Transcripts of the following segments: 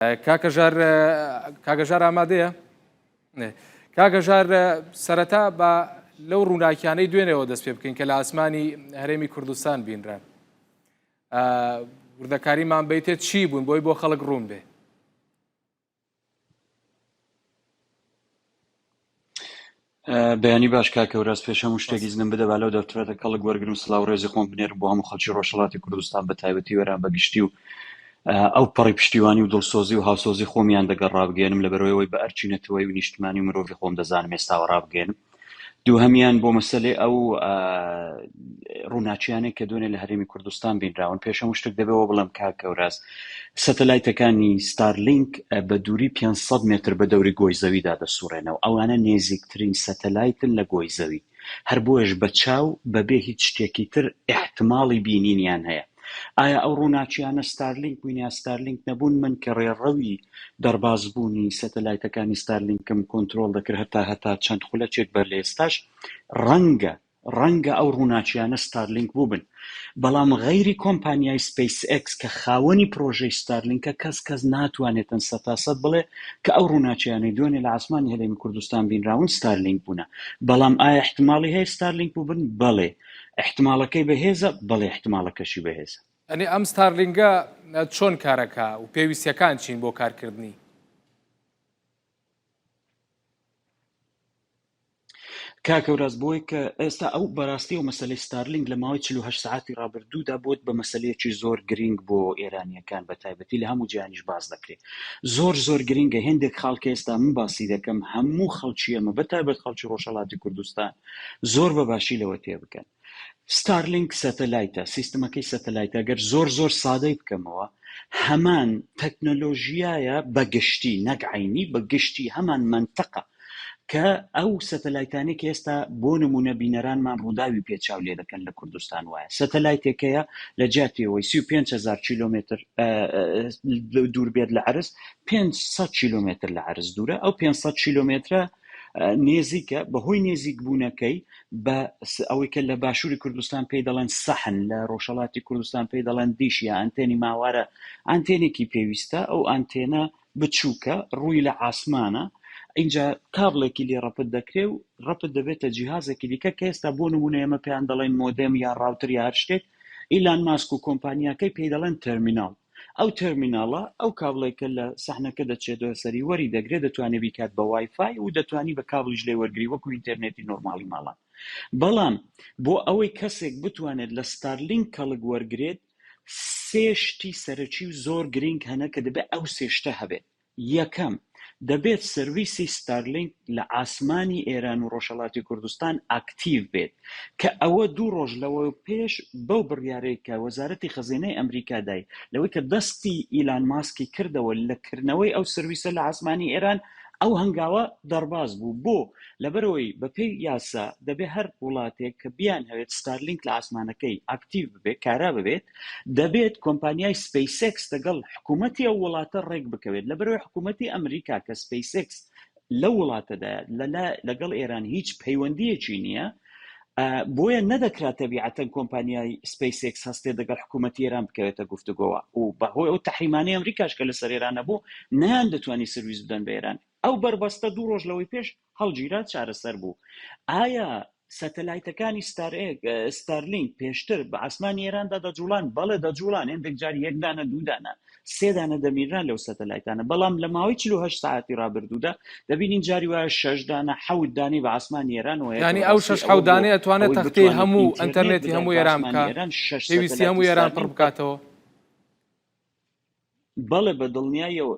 کاکە ژار کاکە ژار ئامادەیە؟ کاکە ژار سەرەتا بە لەو ڕووناکیانەی دوێنێەوە دەست پێ بکەین کە لە ئاسمانی هەرێمی کوردستان بینران وردەکاریمان بیتێت چی بوون بۆی بۆ خەڵک ڕوون بێ بەیانی باش کاک هەوراز پێش هەموو شتێک ئیزنم بدە با لەو دەرفەتە کەڵک وەرگرم سڵاو ڕێزی خۆم بنێرم بۆ هەموو خەڵکی ڕۆژهەڵاتی کوردستان بە تایبەتی ئێران بە گشتی و ئەو پەڕی پشتیوانی و دڵسۆزی و هاوسۆزی خۆمیان دەگەڵ ڕابگەێنم لە بەرەوەی بە ئەرکی نەتەوەی و نیشتمانی و مرۆڤی خۆم دەزانم ئێستاوە ڕابگەێنم دووهەمیان بۆ مەسەلەی ئەو ڕووناکیانەی کە دوێنێ لە هەرێمی کوردستان بینراون پێش هەموو شتێک دەبێ ئەوە بڵێم کاک گەوراز سەتەلایتەکانی ستارلینک بە دووری 500 متر بە دەوری گۆی زەویدا دەسوڕێنەوە ئەوانە نێزیکترین سەتەلایتن لە گۆی زەوی هەر بۆیەش بە چاو بەبێ هیچ شتێکی تر ئیحتماڵی بینینیان هەیە ئایا ئەو ڕووناکییانە ستارلینک بوون یا ستارلینک نەبوون؟ من کە ڕێڕەوی دەربازبوونی سەتەلایتەکانی ستارلینکم کۆنترۆڵ دەکرد هەتا هەتا چەند خولەکێک بەر لە ئێستاش، ڕەنگە ڕەنگە ئەو ڕووناکییانە ستارلینک بووبن. بەڵام غەیری کۆمپانیای سپەیس ئێکس کە خاوەنی پرۆژەی ستارلینکە کەس کەس ناتوانێتن سەتاسەت بڵێ کە ئەو ڕووناکییانەی دوێنێ لە عاسمانی هەرێمی کوردستان بینراون ستارلینک بوونە. بەڵام ئایا ئیحتماڵی هەیە ستارلینک بووبن؟ بەڵێ. ئیحتماڵەکەی بەهێزە؟ بەڵێ ئیحتماڵەکەشی بەهێزە. یانی ئەم ستارلینگە چۆن کارەکا و پێویستیەکان چین بۆ کارکردنی؟ کاک هەوراز بۆی کە ئێستا ئەو بەراستی ئەو مەسەلەی ستارلینک لە ماوەی 48 سەعاتی ڕابردوودا بۆت بە مەسەلەیەکی زۆر گرینگ بۆ ئێرانییەکان بە تایبەتی لە هەموو جیهانیش باس دەکرێت زۆر زۆر گرینگە هێندێک خاڵ کە ئێستا من باسی دەکەم هەموو خەڵکی ئێمە بە تایبەت خەڵکی ڕۆژهەڵاتی کوردستان زۆر بە باشی لەوە تێبگەن. ستارلینک سەتەلایتە، سیستمەکەی سەتەلایتە، گەر زۆر زۆر سادەی بکەمەوە هەمان تەکنەلۆژیایە بە گشتی نەک عەینی بە گشتی هەمان مەنتقە کە ئەو سەتەلایتانەی کە ئێستا بۆ نمونە بینەرانمان ڕووداوی پێ چاو لێ دەکەن لە کوردستان وایە سەتەلایتێک هەیە لە جیاتی ئەوەی 35000 کیلۆمەتر دوور بێت لە عەرز 500 کیلۆمەتر لە عەرز دوورە ئەو 500 کیلۆمەترە نێزیکە بەهۆی نێزیک بوونەکەی بە ئەوەی کە لە باشووری کوردستان پێی دەڵێن سەحن لە ڕۆژهەڵاتی کوردستان پێی دەڵێن دیش یا ئەنتێنی ماوارە ئانتێنێکی پێویستە ئەو ئانتێنە بچووکە ڕووی لە عاسمانە اینجا کابڵێکی لێ ڕەپت دەکرێ و ڕەپت دەبێتە جیهازێکی دیکە کە ئێستا بۆ نمونە ئێمە پێیان دەڵێن مۆدێم یا ڕاوتر یا هەر شتێک ئیلان ماسک و کۆمپانیاکەی پێی دەڵێن تەرمیناڵ ئەو تێرمیناڵە ئەو کابڵەی کە لە سەحنەکە دەچێتەوە سەری وەری دەگرێت دەتوانێت بیکات بە وای فای و دەتوانی بە کابڵیش لێ وەرگری وەکو ئینتێرنێتی نۆرماڵی ماڵان بەڵام بۆ ئەوەی کەسێک بتوانێت لە ستارلینک کەڵک وەرگرێت سێ شتی سەرەکی و زۆر گرینگ هەنە کە دەبێت ئەو سێ شتە هەبێت یەکەم، دەبێت سەرویسی ستارلینک لە عاسمانی ئێران و ڕۆژهەڵاتی کوردستان ئاکتیڤ بێت، کە ئەوە دوو ڕۆژ لەوەوپێش بەو بڕیارەی کە وەزارەتی خەزێنەی ئەمریکا دای لەوەی کە دەستی ئیلان ماسکی کردەوە لە کردنەوەی ئەو سرویسە لە عاسمانی ئێران ئەو هەنگاوە دەرباز بوو. بۆ؟ لەبەرئەوەی بەپێی یاسا دەبێت هەر وڵاتێک کە بیانهەوێت ستارلینک لە عاسمانەکەی ئاکتیڤ ببێت، کارا ببێت، دەبێت کۆمپانیای سپەیس ئێکس دەگەڵ حکوومەتی ئەو وڵاتە ڕێک بکەوێت، لەبەرئەوەی حکوومەتی ئەمریکا کە سپەیس ئێکس لەو وڵاتەدایە لەلا لەگەڵ ئێران هیچ پەیوەندییەکی نییە، بۆیە نەدەکرا تەبیعەتەن کۆمپانیای سپەیس ئێکس هەستێت دەگەڵ حکوومەتی ئێران بکەوێتە گفتوگۆوە و بەهۆی ئەو تەحریمانەی ئەمریکاش کە لەسەر ئێران هەبوو نەیاندەتوانی سرویس بدەن بە ئێران. ئەو بەربەستە دوو ڕۆژ لەوەی پێش هەڵگیرا چارەسەر بوو. ئایا سەتەلایتەکانی ستارلینک پێشتر بە ئاسمانی ئێراندا دەجوڵان؟ بەڵێ دەجوڵان، هێندێک جار یەک دانە، دوو دانە، سێ دانە دەبینران لەو سەتەلایتانە، بەڵام لە ماوەی 48 سەعاتی ڕابردوودا دەبینین جاری وایە شەش دانە، حەوت دانەی بە ئاسمانی ئێرانەوە هەیە کە یانی ئەو بەڕاستی شەش ئەوە حەوت بۆ دانەیە ئەتوانێت ئەوەی تەختەی بتوانێت هەموو ئینتێرنێت ئەنتەرنێتی بدات هەموو بە ئێران ئاسمانی بکا، ئێران، شەش پێویستی سەتەلایتی هەموو ئێران پڕ ستارلینک بە بکاتەوە؟ بەڵێ بە دڵنیاییەوە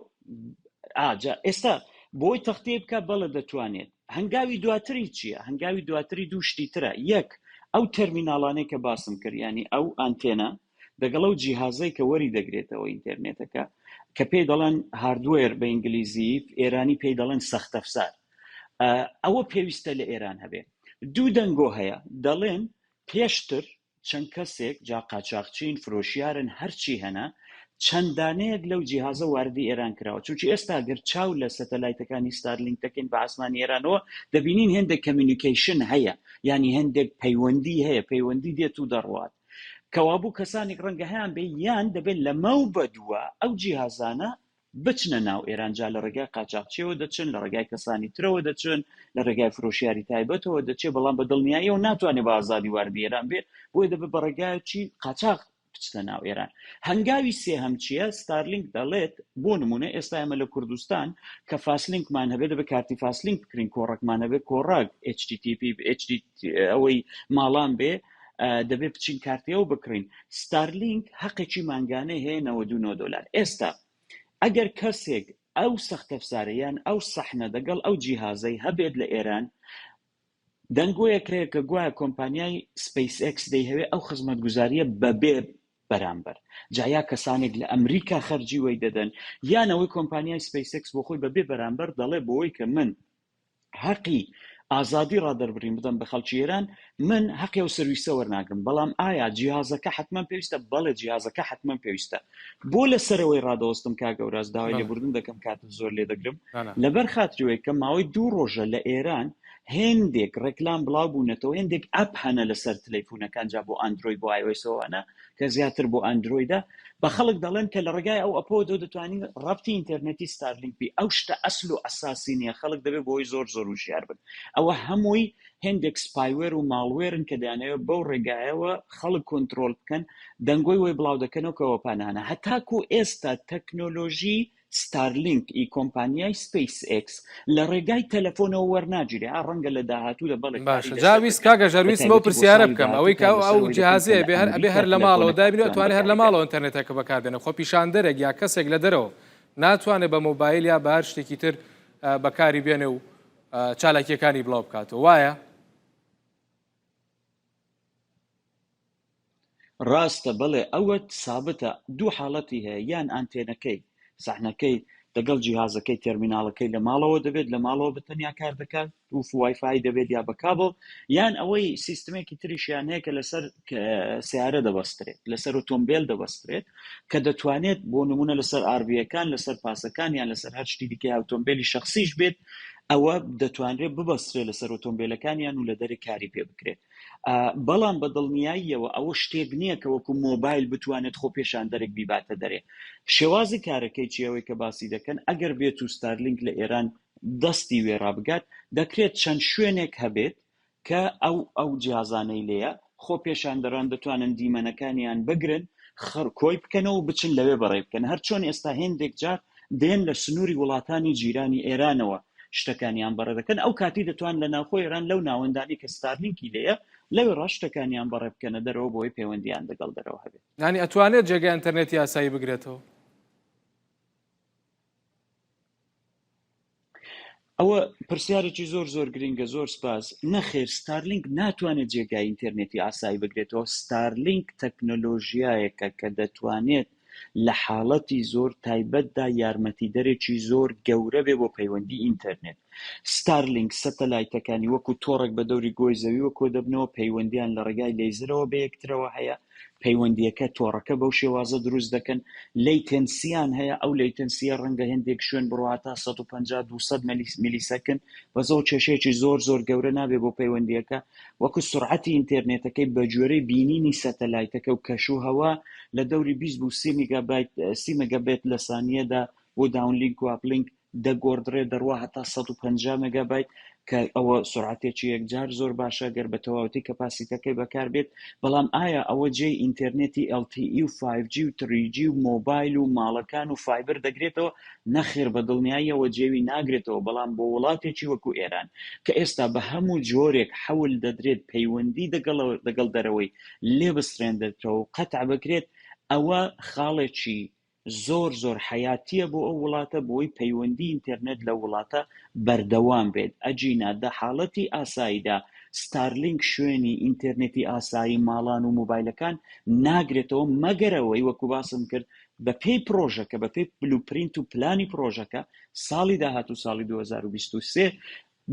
ئا جا ئێستا بۆی تەختیە بکە بەڵێ دەتوانێت هەنگاوی دواتری چییە هەنگاوی دواتری دوو شتی ترە یەک ئەو تەرمیناڵانەی کە باسم کرد ینی ئەو ئانتێنە دەگەڵ ئەو جیهازەی کە وەری دەگرێتەوە ئینتەرنێتەکە کە پێی دەڵێن hardware بە ئینگلیزی ئێرانی پێی دەڵێن سەختەفسار ئەوە پێویستە لە ئێران هەبێ دوو دەنگۆ هەیە دەڵێن پێشتر چەند کەسێک جا قاچاخچین، فرۆشیارن هەرچی هەنە، چەند دانەیەک لەو جیهازە واردی ئێران کراوە، چونکی ئێستا گەر چاو لە سەتەلایتەکانی ستارلینک دەکەین بە ئاسمانی ئێرانەوە دەبینین هێندێک communication هەیە، یانی هێندێک پەیوەندی هەیە، پەیوەندی دێت و دەڕوات. کەوابوو کەسانێک ڕەنگە هەیان بێ یان دەبێت لەمەو بەدووە ئەو جیهازانە. بچنە ناو ئێران، جا لە ڕێگای قاچاخچیەوە دەچن، لە ڕێگای کەسانی ترەوە دەچن، لە ڕێگای فرۆشیاری تایبەتەوە دەچێ، بەڵام بە دڵنیاییەوە ناتوانێ بە ئازادی واردی ئێران بێ، بۆیە دەبێ بە ڕێگایەکی قاچاخ بچتە ناو ئێران. هەنگاوی سێهەم چییە؟ ستارلینک دەڵێت، بۆ نموونە ئێستا ئێمە لە کوردستان کە فاسلینکمان هەبێت دەبێت کارتی فاسلینک بکرین، کۆڕەکمان هەبێت کۆڕەک، HTTP، HD ئەوەی ماڵان بێ دەبێت بچین کارتی ئەو بکڕین. ستارلینک هەقێکی مانگانەی هەیە 99 دۆلار. ئێستا ئەگەر کەسێک ئەو سەختەفزارە یان ئەو سەحنە دەگەڵ ئەو جیهازەی هەبێت لە ئێران، دەنگۆیەک هەیە کە گوایە کۆمپانیای سپەیس ئێکس دەیهەوێ ئەو خزمەتگوزارییە بەبێ بەرامبەر، جا یا کەسانێک لە ئەمریکا خەرجی وەی دەدەن یان ئەوەی کۆمپانیای سپەیس ئێکس بۆ خۆی بەبێ بەرامبەر دەڵێ بۆی کە من هەقی ئازادی ڕادەربڕین بدەم بە خەڵکی ئێران، من هەقی ئەو سرویسە وەرناگرم، بەڵام ئایا جیهازەکە حەتمەن پێویستە؟ بەڵێ جیهازەکە حەتمەن پێویستە. بۆ لە سەرەوەی ڕادەوەستم کاک ئەوراز داوای لێبوردن دەکەم کاتت زۆر لێ دەگرم لەبەر خاتری وەی کە ماوەی دوو ڕۆژە لە ئێران هێندێک ڕێکلام بڵاو بوونەتەوە هێندێک ئەپ هەنە لەسەر تلەیفونەکان جا بۆ ئەندرۆید بۆ iOS ئەوانە کە زیاتر بۆ ئەندرۆیدە بە خەڵک دەڵێن کە لە ڕێگای ئەو ئەپەوە تۆ دەتوانی ڕەبتی ئینتەرنێتی ستارلینک بی ئەو شتە ئەسل و ئەساسی نییە خەڵک دەبێت بۆی زۆر زۆر وشیار بن ئەوە هەمووی هێندێک spyware و malware ن کە دەیانەوێت بەو ڕێگایەوە خەڵک کۆنترۆل بکەن، دەنگۆی وەی بڵاو دەکەنەوە کە وەپانانە. هەتاکوو ئێستا تەکنۆلۆژی ستارلینک ی کۆمپانیای سپەیس ئێکس لە ڕێگای تەلەفۆنەوە وەرناگیرێ، ئا ڕەنگە لە داهاتوودا بەڵێ کاری باشە جا لەسەر ویست بکرێت، کاک هەژار بە ویستم ئەو تایبەتی بۆ پرسیارە ساڵی بکەم داهاتوو ئەوەی کە کار ئەو لەسەر ئەو ئەوەی دەکەن کە جیهازەیە لە بێ هەر ئەبێ ئەمریکا هەر لە ماڵەوە تەلەفۆنەکان دابنێ بتوان ئەتوانێ هەر لە بەکاری ماڵەوە بێنن. ئینتەرنێتەکە بەکاربێنێ خۆپیشاندەرێک یا کەسێک لە دەرەوە ناتوانێ بە مۆبایل یا بە هەر شتێکی تر بەکاری بێنێ و چالاکییەکانی بڵاو بکاتەوە وایە؟ ڕاستە بەڵێ ئەوەت سابتە دوو حاڵەتی هەیە یان ئانتێنەکەی سەحنەکەی دەگەڵ جیهازەکەی تێرمیناڵەکەی لە ماڵەوە دەبێت لە ماڵەوە بە تەنیا کار دەکات و وایفای دەبێت یا بە کابڵ یان ئەوەی سیستمێکی تریشیان هەیە کە لەسەر سیارە دەبەسترێت لەسەر ئۆتۆمبیل دەبەسترێت کە دەتوانێت بۆ نمونە لەسەر ئارویەکان لەسەر پاسەکان یان لەسەر هەر شتی دیکە ئۆتۆمبیلی شخصیش بێت ئەوە دەتوانرێت ببەسترێت لەسەر ئۆتۆمبیلەکانیان و لە دەرێ کاری پێ بکرێت بەڵام بە دڵنیاییەوە ئەوە شتێک نییە کە وەکو مۆبایل بتوانێت خۆپێشاندەرێک بیباتە دەرێ. شێوازی کارەکەی چییە ئەوەی کە باسی دەکەن ئەگەر بێت و ستارلینک لە ئێران دەستی وێ ڕابگات دەکرێت چەند شوێنێک هەبێت کە ئەو ئەو جیازانەی لێیە خۆپێشاندەران دەتوانن دیمەنەکانیان بگرن خڕ کۆی بکەنەوە و بچن لەوێ بەڕێ بکەن هەر چۆن ئێستا هێندێک جار دێن لە سنووری وڵاتانی جیرانی ئێرانەوە شتەکانیان بەڕێ دەکەن ئەو کاتی دەتوان لە ناوخۆی ئێران لەو ناوەندانەی کە ستارلینکی لێیە لەوێ ڕا شتەکانیان بەڕێ بکەنە دەرەوە بۆی پەیوەندیان دەگەڵ دەرەوە هەبێت. یانی ئەتوانێت جێگای ئەنتەرنێتی ئاسایی بگرێتەوە؟ ئەوە پرسیارێکی زۆر زۆر گرینگە زۆر سپاس. نەخێر ستارلینک ناتوانێت جێگای ئینتێرنێتی ئاسایی بگرێتەوە، ستارلینک تەکنۆلۆژیایەکە کە دەتوانێت لە حاڵەتی زۆر تایبەتدا یارمەتیدەرێکی زۆر گەورە بێ بۆ پەیوەندی ئینتەرنێت. ستارلینک سەتەلایتەکانی وەکو تۆڕێک بە دەوری گۆی زەویوە کۆدەبنەوە، پەیوەندیان لە ڕێگای لەیزرەوە بە یەکترەوە هەیە، پەیوەندییەکە تۆڕەکە بەو شێوازە دروست دەکەن، latency یان هەیە، ئەو latency یە ڕەنگە هێندێک شوێن بڕوا هەتا 150 200 millisecond، بەس ئەوە کێشەیەکی زۆر زۆر گەورە نابێ بۆ پەیوەندییەکە، وەکو سورعەتی ئینتێرنێتەکەی بەگوێرەی بینینی سەتەلایتەکە و کەش و هەوا لە دەوری 20 بۆ 30 میگابایت 30 مێگابێت لە سانیەدا بۆ downlink و uplink دەگۆڕدرێت دەڕوا هەتا 150 مێگابایت کە ئەوە سورعەتێکی یەکجار زۆر باشە گەر بە تەواوەتی capacity ەکەی بەکار بێت بەڵام ئایا ئەوە جێی ئینتێرنێتی LTE و 5G و 3G و مۆبایل و ماڵەکان و fiber دەگرێتەوە نەخێر بە دڵنیاییەوە جێوی ناگرێتەوە، بەڵام بۆ وڵاتێکی وەکو ئێران کە ئێستا بە هەموو جۆرێک حەول دەدرێت پەیوەندی دەگەڵ دەرەوەی لێ بسڕێندرێتەوە و قەتع بکرێت، ئەوە خاڵێکی زۆر زۆر حەیاتییە بۆ ئەو وڵاتە بۆی پەیوەندی ئینتێرنێت لەو وڵاتە بەردەوام بێت، ئەگینا دە حاڵەتی ئاساییدا ستارلینک شوێنی ئینتێرنێتی ئاسایی ماڵان و مۆبایلەکان ناگرێتەوە مەگەر ئەوەی وەکو باسم کرد بەپێی پڕۆژەکە، بەپێی blueprint و پلانی پڕۆژەکە، ساڵی داهاتوو ساڵی 2023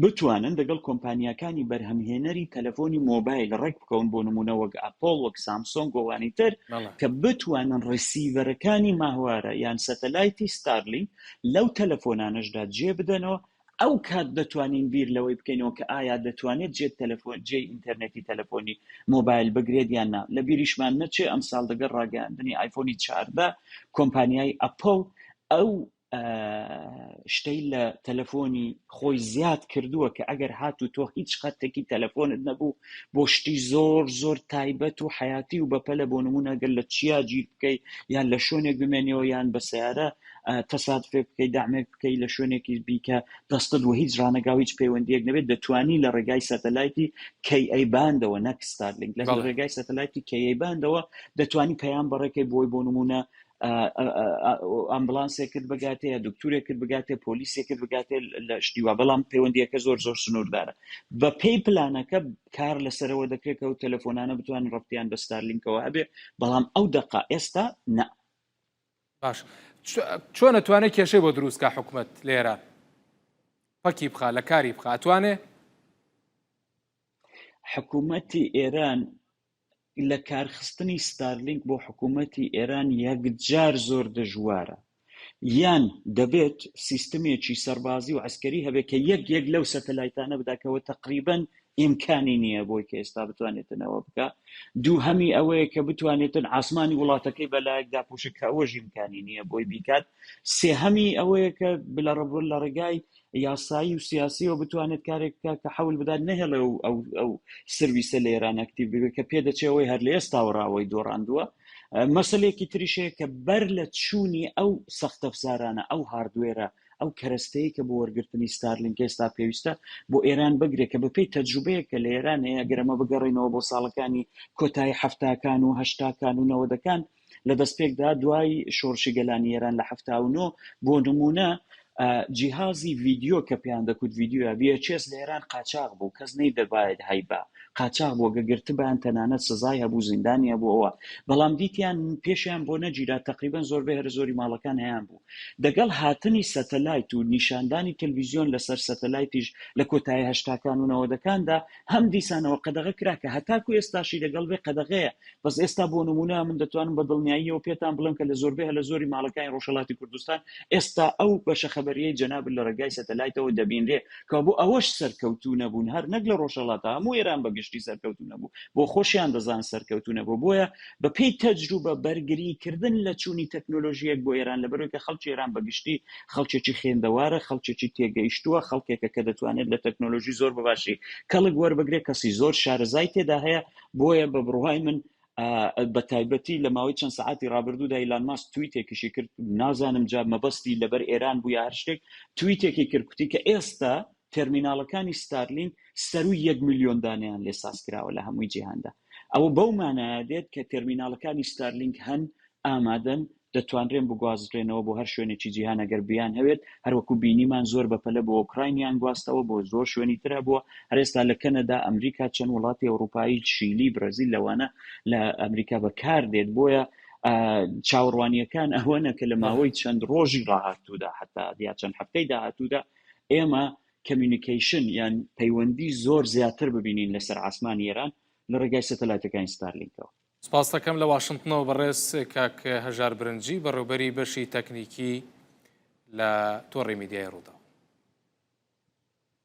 بتوانن دەگەڵ کۆمپانیاکانی بەرهەمهێنەری تەلەفۆنی مۆبایل ڕێک بکەون بۆ نموونە وەک ئەپڵ، وەک سامسۆنگ و ئەوانی تر کە بتوانن receiver ەکانی ماهوارە یان سەتەلایتی ستارلینک لەو تەلەفۆنانەشدا جێ بدەنەوە ئەو کات دەتوانین بیر لەوەی بکەینەوە کە ئایا دەتوانێت جێ تەلەفۆن جێی ئینتەرنێتی تەلەفۆنی مۆبایل بگرێت یان نا. لە بیریشمان نەچێ ئەمساڵ دەگەڵ ڕاگەیاندنی ئایفۆنی 14 کۆمپانیای ئەپڵ ئەو. شتەی لە تەلەفۆنی خۆی زیاد کردووە کە ئەگەر هاتوو تۆ هیچ خەتێکی تەلەفۆنت نەبوو بۆ شتی زۆر زۆر تایبەت و حیاتی و بەپەلە بۆ نمونە گەر لە چیا گیر بکەی یان لە شوێنێک بمێنیەوە یان بە سیارە تەسادفێک بکەی دامێک بکەی لە شوێنێکی بیکە دەستت و هیچ ڕانەگا و هیچ پەیوەندیەک نەبێت دەتوانی لە ڕێگای سەتەلایتی Ka band ەوە نەک ستارلینک لە ڕێگای سەتەلایتی Ka band ەوە دەتوانی پەیام بەڕێکەی بۆی بۆ نمونە ئامبلانسێکت بگاتێ یا دکتورێکت بگاتێ پۆلیسێکت بگاتێ لە شتیوا بەڵام پەیوەندیەکە زۆر زۆر سنووردارە بە پێی پلانەکە کار لەسەرەوە دەکرێت کە ئەو تەلەفۆنانە بتوانن ڕەبتیان بە ستارلینکەوە هەبێ بەڵام ئەو دەقە ئێستا نا. باش چۆن ئەتوانێ کێشەی بۆ دروست کا حکومەت لە ئێران پەکی بخا لە کاری بخا ئەتوانێ؟ حکوومەتی ئێران لە کارخستنی ستارلینک بۆ حکوومەتی ئێران یەکجار زۆر دژوارە. یان دەبێت سیستمێکی سەربازی و عەسکەری هەبێت کە یەک یەک لەو سەتەلایتانە بدا کەەوە تەقریبەن ئیمکانی نییە بۆی کە ئێستا بتوانێتن ئەوە بکا. دووهەمی ئەوەیە کە بتوانێتن ئاسمانی وڵاتەکەی بەلایەک داپۆشێت کە ئەوەش ئیمکانی نییە بۆی بیکات. سێهەمی ئەوەیە کە لە ڕێگای یاسایی و سیاسیەوە بتوانێت کارێک بکات کە حەول بدات نەهێڵێ و ئەو ئەو سرویسە لە ئێران ئەکتیڤ ببێت کە پێدەچێ ئەوەی هەر لە ئێستاوە ڕاوەی دۆڕاندووە. مەسەلەیەکی تریش هەیە کە بەر لە چوونی ئەو سەختەفزارانە، ئەو hardware ە، ئەو کەرەستەیە کە بۆ وەرگرتنی ستارلینک ئێستا پێویستە بۆ ئێران بگرێت کە بەپێی تەجروبەیەک کە لە ئێران هەیە گەر ئەمە بگەڕێینەوە بۆ ساڵەکانی کۆتایی حەفتاکان و هەشتاکان و نەوەدەکان لە دەستپێکدا دوای شۆڕشی گەلانی ئێران لە 79 بۆ نمونە جیهازی ڤیدیۆ کە پێیان دەکوت ڤیدیۆ VHS لە ئێران قاچاغ بوو کەس نەیدەبایەت هەیبا قاچاغ بووە گە گرتبان تەنانەت سزای هەبوو زیندانی هەبوو ئەوە بەڵام دیتیان پێشیان بۆ نەگیرا تقریبا زۆربەی هەرە زۆری ماڵەکان هەیان بوو دەگەڵ هاتنی سەتەلایت و نیشاندانی تەلویزیۆن لەسەر سەتەلایتیش لە کۆتایی هەشتاکان و نەوەدەکاندا هەم دیسانەوە قەدەغە کرا کە هەتاکو ئێستاشی لەگەڵ بێ قەدەغەیە بەس ئێستا بۆ نمونە من دەتوانم بە دڵنیاییەوە پێتان بڵێم کە لە زۆربەی هەلە زۆری ماڵەکانی ڕۆژهەڵاتی کوردستان ئێستا ئەو بەشە خەبەریەی جەنابت لە ڕێگای سەتەلایتەوە دەبینرێ کەوابوو ئەوەش سەرکەوتوو نەبوون هەر نەک لە ڕۆژهەڵاتا هەموو ئێران بە گشتی سەرکەوتوو نەبوو بۆ خۆشیان دەزان سەرکەوتوو نەبوو بۆیە بە پێی تەجروبە بەرگری کردن لە چوونی تەکنۆلۆژیەک بۆ ئێران لەبەرئەوەی کە خەڵکی ئێران بە گشتی خەڵکێکی خێندەوارە خەڵکێکی تێگەیشتووە خەڵکێکە کە دەتوانێت لە تەکنۆلۆژی زۆر بە باشی کەڵک وەربگرێت کەسی زۆر شارەزای تێدا هەیە بۆیە بە بڕوای من بە تایبەتی لە ماوەی چەند سەعاتی ڕابردوودا ئیلان ماسک تویتێکیشی کرد نازانم جا مەبەستی لەبەر ئێران بوو یا هەر شتێک تویتێکی کرد کوتی کە ئێستا تێرمیناڵەکانی ستارلینک سەرووی یەک ملیۆن دانەیان لێ ساز کراوە لە هەمووی جیهاندا. ئەوە بەو مانایە دێت کە تێرمیناڵەکانی ستارلینک هەن، ئامادەن، دەتوانرێن بگوازرێنەوە بۆ هەر شوێنێکی جیهان ئەگەر بیانهەوێت، هەروەکو بینیمان زۆر بەپەلە بۆ ئۆکراینیان گواستەوە، بۆ زۆر شوێنی تر هەبووە، هەر ئێستا لە کەنەدا، ئەمریکا، چەند وڵاتی ئەوڕوپایی، شیلی، برازیل لەوانە لە ئەمریکا بەکاردێت، بۆیە چاوەڕوانییەکان ئەوەنە کە لە ماوەی چەند ڕۆژی ڕاهاتوودا حەتا یا چەند هەفتەی داهاتوودا ئێمە communication یان پەیوەندی زۆر زیاتر ببینین لەسەر عاسمانی ئێران لە ڕێگای سەتەلایتەکانی ستارلینکەوە. سپاست دەکەم لە واشنتنەوە بەڕێز کاک هەژار برنجی بەڕێوبەری بەشی تەکنیکی لە تۆڕی میدیای ڕووداو.